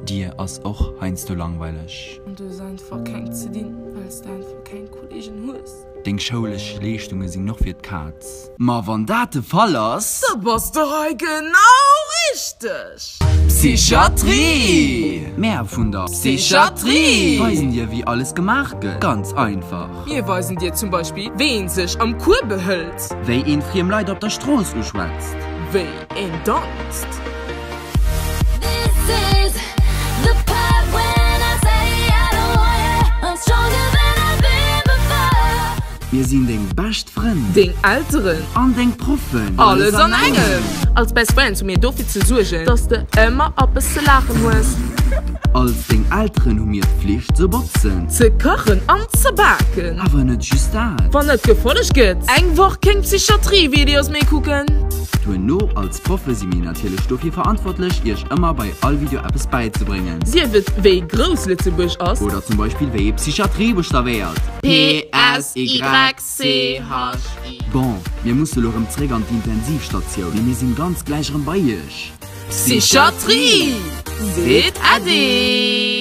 Dir ass och heiansdo langweileg. An du hues einfach keng ze dinn, well s de einfach keng Kolleegen hues. Deng schoulesch Leeschtunge sinn och fir d'Kaz. Ma wann dat de Fall ass. Da bass de hei genau richteg! Psychiatrie! Mär vun der Psychiatrie weisen dir wéi alles gemaach gëtt. Ganz einfach. Mir weisen dir zum Beispill wéi een sech am Cours behëlt. Wéi een friem Leit op der Strooss uschwätzt. Wéi een danzt. Mir sinn deng bescht Frënn. Deng Elteren. An deng Proffen. Alles an engem! Als Best Friends hu mir dofir ze suergen, dass de ëmmer eppes ze laachen hues. Als deng Elteren hu mir d'Flicht ze botzen. Ze kachen an ze baken. Awer net just dat. Wann et gefollegt gëtt, eng Woch keng Psychiatrie-Videos méi kucken. Duerno als Proffe si mir natierlech dofir verantwortlech, iech ëmmer bei all Video eppes bäizebréngen. Sief et wéi grouss Lëtzebuerg ass. Oder zum Beispill wéi ee Psychiatrie buschterwéiert. PSYCHI. Bon, mir musse lo rëm zréck an d'Intensivstatioun, mee mir sinn ganz gläich rëm bei iech. Psychiatrie seet Äddi!